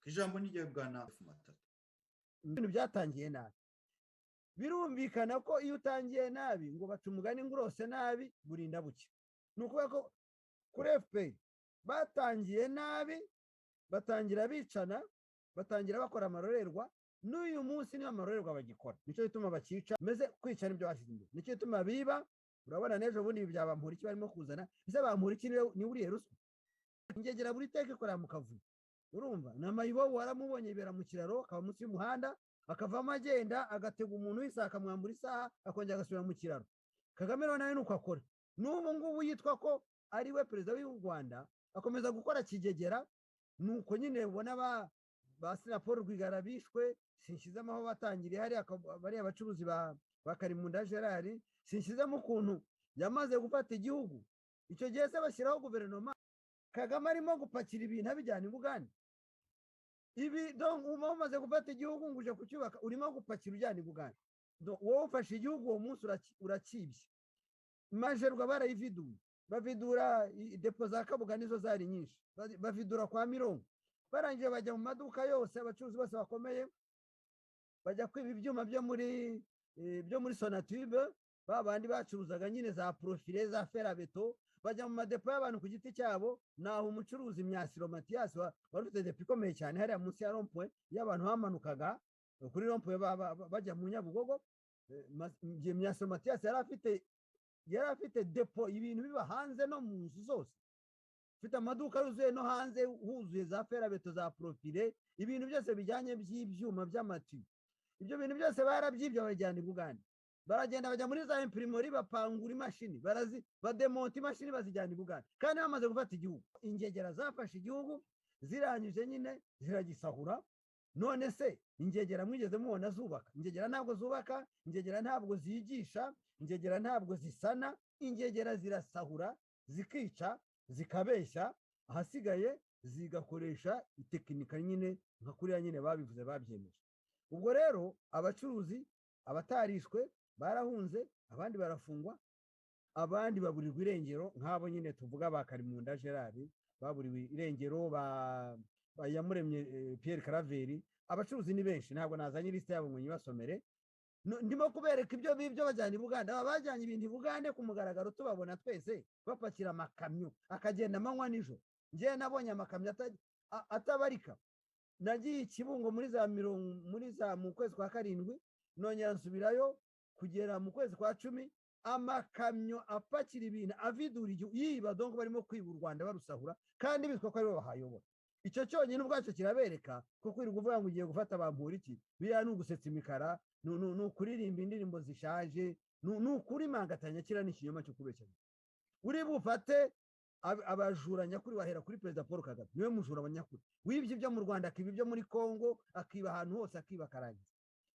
Ijambo ni rya Bwana Matata. Ibintu byatangiye nabi. Birumvikana ko iyo utangiye nabi, ngo baca umugani ngo urose nabi burinda buke. Ni ukuvuga ko kuri FPR batangiye nabi, batangira bicana, batangira bakora amarorerwa. N'uyu munsi niyo amarorerwa bagikora. Nicyo gituma bakica, meze kwica nibyo bashyize imbere, nicyo gituma biba. Urabona n'ejo bundi ibi bya Bamporiki barimo kuzana. Ese Bamporiki niwe uriye ruswa? Ingegera buri teka ikorera mu kavuyo. Urumva na mayibobo waramubonye, yibera mu kiraro, akaba munsi y'umuhanda, akavamo agenda agatega umuntu w'isaha, akamwambura isaha, akongera agasubira mu kiraro. Kagame rero nawe nuko akora. N'ubu ngubu yitwa ko ari we perezida w'u Rwanda, akomeza gukora kigegera. Nuko nyine ubona ba Paul Rwigara bishwe. Sinshyizemo aho batangiriye hariya, bariya bacuruzi ba Karimunda Gerard. Sinshyizemo ukuntu yamaze gufata igihugu. Icyo gihe se bashyiraho guverinoma, Kagame arimo gupakira ibintu abijyana i Bugande. Ibi donc uba umaze gufata igihugu ngo uje kucyubaka, urimo gupakira ujyana i Bugande. Wowe ufashe igihugu uwo munsi urakibye. Magerwa barayividuye, bavidura depo za Kabuga, nizo zari nyinshi, bavidura kwa Mirongo. Barangije bajya mu maduka yose, abacuruzi bose bakomeye, bajya kwiba ibyuma byo muri Sonatube, ba bandi bacuruzaga nyine za profilé, za fer à béton. Bajya mu madepo y'abantu ku giti cyabo. Naho umucuruzi Myasiro Matiyasi wari ufite depo ikomeye cyane hariya munsi ya rond-point, iyo abantu bamanukaga kuri rond-point bajya mu Nyabugogo, Myasiro Matiyasi yari afite depo, ibintu biba hanze no mu nzu zose, ufite amaduka yuzuye, no hanze huzuye za fer à béton, za profilé, ibintu byose bijyanye by'ibyuma by'amatiyo. Ibyo bintu byose barabyibye, babijyana i Bugande. Baragenda bajya muri za imprimerie, bapangura imashini, barazi bademonta imashini, bazijyana i Bugande, kandi bamaze gufata igihugu. Ingegera zafashe igihugu, zirangije nyine ziragisahura. None se ingegera mwigeze mubona zubaka? Ingegera ntabwo zubaka, ingegera ntabwo zigisha, ingegera ntabwo zisana. Ingegera zirasahura, zikica, zikabeshya, ahasigaye zigakoresha itekinika nyine nka kuriya nyine babivuze, babyemeje. Ubwo rero abacuruzi abatarishwe barahunze, abandi barafungwa, abandi baburirwa irengero, nk'abo nyine tuvuga ba Karimunda Gerard baburiwe irengero, ba Yamuremye Pierre Claver. Abacuruzi ni benshi, ntabwo nazanye lisite yabo ngo nyibasomere. Ndimo kubereka ibyo bibyo bajyana i Bugande. Aba bajyanye ibintu i Bugande ku mugaragaro, tubabona twese bapakira amakamyo akagenda amanywa nijoro. Ngewe nabonye amakamyo atabarika. Nagiye i Kibungo muri za mirongo muri za mu kwezi kwa karindwi, nongera nsubirayo kugera mu kwezi kwa 10, amakamyo apakira ibintu, avidura igihugu, yiba. Donc barimo kwiba u Rwanda, barusahura, kandi bitwa ko aribo bahayobora. Icyo cyonyine ubwacyo kirabereka ko kwirirwa uvuga ngo ugiye gufata Bamporiki, biriya ni ugusetsa imikara, ni ukuririmba indirimbo zishaje, ni ukurimangatanya. Kiriya ni ikinyoma cyo kubeshya. Uri bufate abajura nyakuri, wahera kuri Perezida Paul Kagame. Niwe mujura wa nyakuri, wibye ibyo mu Rwanda, akiba ibyo muri Congo, akiba ahantu hose, akiba akarangiza.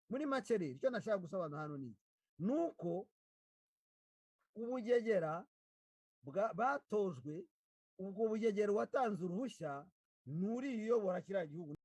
Muri make rero, icyo nashaka gusobanura hano ni iki: ni uko ubugegera batojwe, ubwo bugegera, uwatanze uruhushya ni uriya uyobora kiriya gihugu.